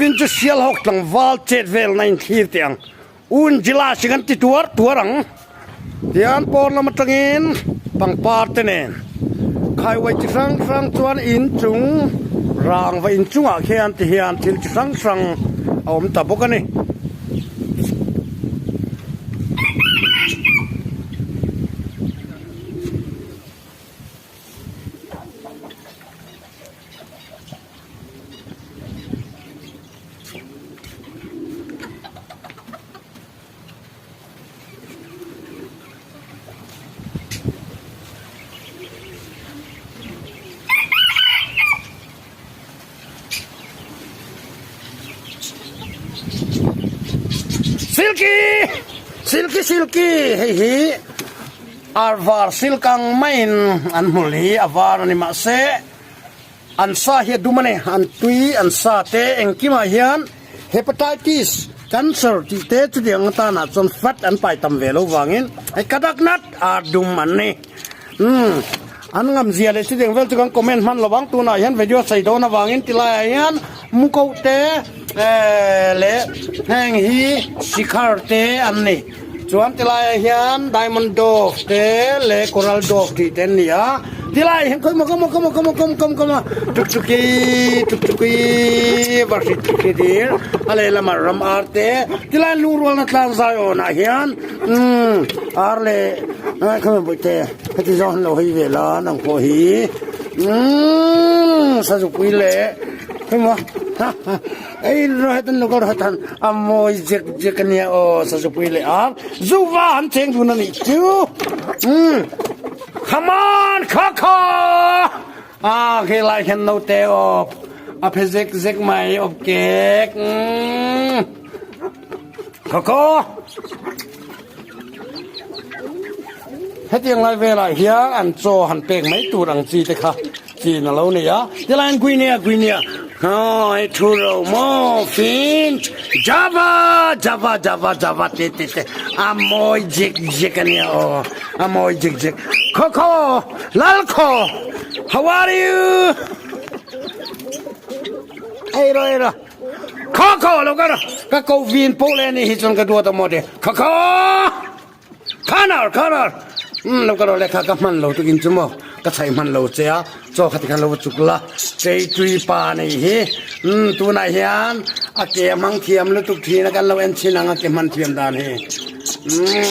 Tukin chu Sialhawk tlangval chet velna in thlir teh ang. Un Jila si kan ti tuar tuar ang. Tian pawn lam atangin pangpar te nen khaiwai chi hrang hrang chuan in chung rangva in chungah khian ti hian thil chi hrang hrang a awm ta bawk a ni. Silky! Silky Silky hei hi arvar silk ang maiin an hmul hi a var a ni mahse An sa hi a dum a ni, an tui, an sa te engkimah hian hepatitis, cancer tih te chutiang atanah chuan fat an pai tam ve lo vangin hei kadaknat ar dum an ni. Umm an ngam zia leh chutiang vel chu kan comment hman lovang tunah hian video sawi dawn avangin tilaiah hian mukoh te eh leh heng hi sikhar te an ni. Chuan tilaiah hian diamond dove te leh coral dove tih te an ni a, tilaiah hian khawi maw ka maw ka maw ka maw ka maw ka maw tuktuki tuktuki varhri tukhi dil a lehlamah ram ar te tilai lungrualna tlang zai awnah hian umm ar leh khawi maw bawihte heti zawng an lo hawi ve la nang pawh hi umm sazupui leh khawi maw ha ha. Ei rawh hetan lo ka rawh hetan a mawi zek zek a nia aw sazupui leh a zuva an cheng dun a nih chu umm come on kha kha a khi lai hian naute awp a phe zek zek mai awp kek umm kha kha hetiang lai velah hian an chaw han pek mai tur ang chi te kha Chin a lo nei a, tilai an Guinea Guinea hei thu ro maw Finch Java Java Java Java te te te a mawi jek jek a nia aw a mawi jek jek kho kho lal kho how are you ei ro ei ro kho kho lo ka ro ka ko vin pawh le ni hi chuan ka duat a maw te kho kho Khanar khanar umm lo ka rawh lehkha ka hman lo tukin chu maw ka chhaih hman lo che a chaw kha tikhan lo va chuk la chei tui pa nei hi umm tunah hian a ke a hmang thiam lutuk thin a kan lo en chhin ang a ke hman thiam dan hi umm.